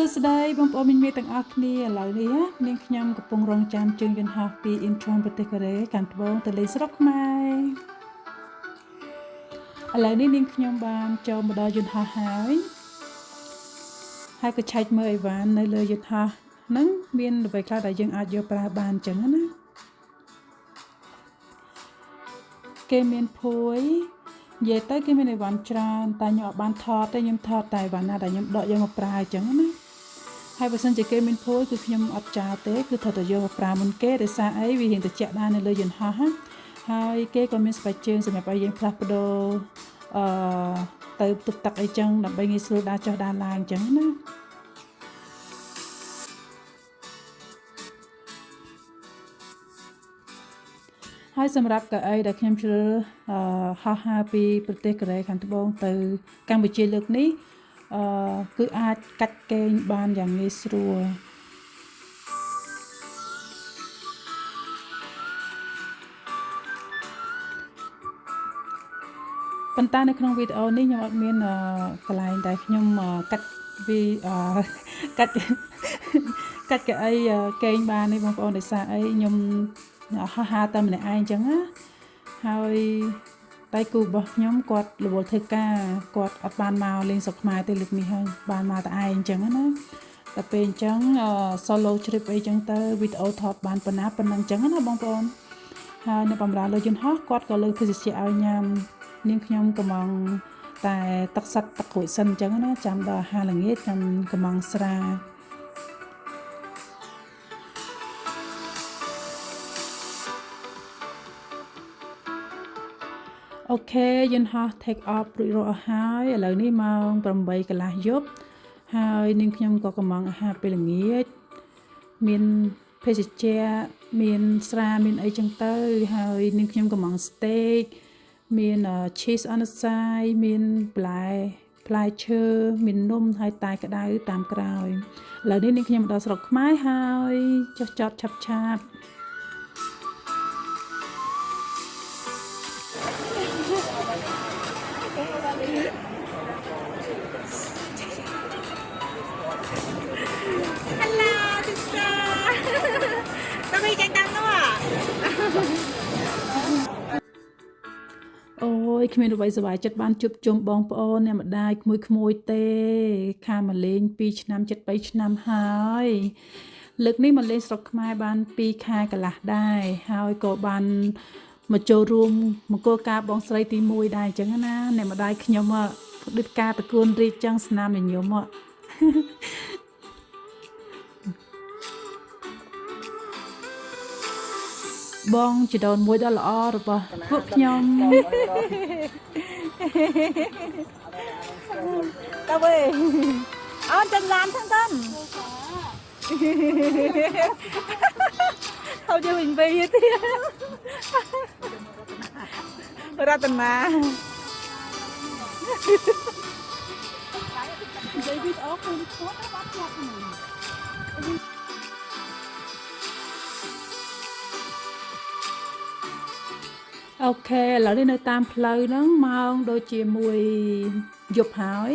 សួស្តីបងប្អូនមីនមីទាំងអស់គ្នាឥឡូវនេះនាងខ្ញុំកំពុងរងចាំជើងយន្តហោះពីអ៊ីនឈុនប្រទេសកូរ៉េកាន់ត្បូងទៅលេងស្រុកខ្មែរឥឡូវនេះនាងខ្ញុំបានចូលមកដល់យន្តហោះហើយហើយក៏ឆែកមើលអីវ៉ាន់នៅលើយន្តហោះហ្នឹងមានអ្វីខ្លះដែលយើងអាចយកប្រើបានអញ្ចឹងណាគេមានភួយនិយាយទៅគេមានអីវ៉ាន់ច្រើនតែខ្ញុំអត់បានថតទេខ្ញុំថតតែអីវ៉ាន់ណាដែលខ្ញុំដកយកមកប្រើអញ្ចឹងណាហើយបើសិនជាគេមានភួយគឺខ្ញុំអត់ចោលទេគឺត្រូវតែយកមកប្រើមុនគេដោយសារអីវារៀងត្រជាក់ដែរនៅលើយន្តហោះណាហើយគេក៏មានស្បែកជើងសម្រាប់ឲ្យយើងផ្លាស់ប្ដូរអឺទៅទប់ទឹកអីចឹងដើម្បីងាយស្រួលដើរចុះដើរឡើងអញ្ចឹងណាហើយសម្រាប់កៅអីដែលខ្ញុំជ្រើសហោះហើរពីប្រទេសកូរ៉េខាងត្បូងទៅកម្ពុជាលើកនេះគឺអាចកាត់កេងបានយ៉ាងងាយស្រួលប៉ុន្តែនៅក្នុងវីដេអូនេះខ្ញុំអត់មានកន្លែងដែលខ្ញុំកាត់វីកាត់កាត់កៅអីកេងបាននេះបងប្អូនដោយសារអីខ្ញុំហោះហើរតែម្នាក់ឯងអញ្ចឹងណាហើយដៃគូរបស់ខ្ញុំគាត់រវល់ធ្វើការគាត់អត់បានមកលេងស្រុកខ្មែរទេលើកនេះហើយបានមកតែឯងអញ្ចឹងណាតែពេលអញ្ចឹង solo trip អីចឹងទៅវីដេអូថតបានប៉ុណ្ណាប៉ុណ្ណឹងអញ្ចឹងណាបងប្អូនហើយនៅបំរើលើយន្តហោះគាត់ក៏លើកភេសជ្ជៈឲ្យញ៉ាំនាងខ្ញុំកំងតែទឹកសិតទឹកក្រូចសិនអញ្ចឹងណាចាំដល់អាហារល្ងាចខ្ញុំកំងស្រាOK យន្តហោះ take off រួចរាល់អស់ហើយឥឡូវនេះម៉ោង8កន្លះយប់ហើយនាងខ្ញុំក៏កំងអាហារពេលល្ងាចមានភេសជ្ជៈមានស្រាមានអីចឹងទៅហើយនាងខ្ញុំកំង steak មាន cheese on the side មានបន្លែផ្លែឈើមាននំហើយតែក្តៅតាមក្រោយឥឡូវនេះនាងខ្ញុំមកដល់ស្រុកខ្មែរហើយចុះចតឆាប់ឆាប់ Hello sister តើមីចេញតាមនោះ អូយគ្មានអ្វីសប្បាយចិត្តបានជួបជុំបងប្អូនអ្នកម្ដាយក្មួយក្មួយទេខាមកលេង2ឆ្នាំចិត្ត3ឆ្នាំហើយលើកនេះមកលេងស្រុកខ្មែរបាន2ខែកន្លះដែរហើយក៏បានមកចូលរួមមង្គលការបងស្រីទី1ដែរអញ្ចឹងណាអ្នកម្ដាយខ្ញុំដូចការតកួនរីកចឹងស្នាមញញឹមបងជីដូនមួយដ៏ល្អរបស់ពួកខ្ញុំ តើវិញអូនចេញឡានហ្នឹងទៅហៅយើងវិញវិញទៀតរតនា និយាយវីដេអូខ្លួនឈ្មោះតែបាត់ជាប់ហ្នឹងOK ឥឡូវនេះនៅតាមផ្លូវហ្នឹងម៉ោងដូចជាមួយយប់ហើយ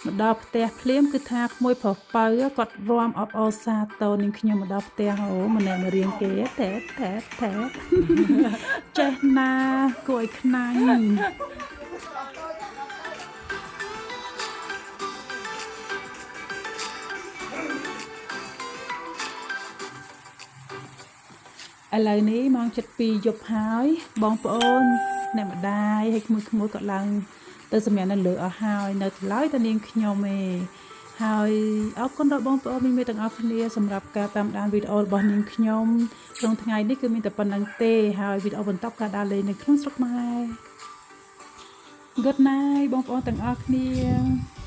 មកដល់ផ្ទះភ្លាមគឺថាក្មួយប្រុសពៅគាត់រាំអបអរសាទរនាងខ្ញុំមកដល់ផ្ទះអូម្នាក់មករៀងគេតែតែតែចេះណាគួរឲ្យខ្នាញ់ឥឡូវនេះម៉ោង7:00យប់ហើយបងប្អូនអ្នកម្ដាយហើយក្មួយៗក៏ឡើងទៅសម្រាប់នៅលើអស់ហើយនៅឡើយតែនាងខ្ញុំឯងហើយអរគុណដល់បងប្អូនមីមីទាំងអស់គ្នាសម្រាប់ការតាមដានវីដេអូរបស់នាងខ្ញុំក្នុងថ្ងៃនេះគឺមានតែប៉ុណ្្នឹងទេហើយវីដេអូបន្តការដើរលេងនៅក្នុងស្រុកខ្មែរ Good night បងប្អូនទាំងអស់គ្នា។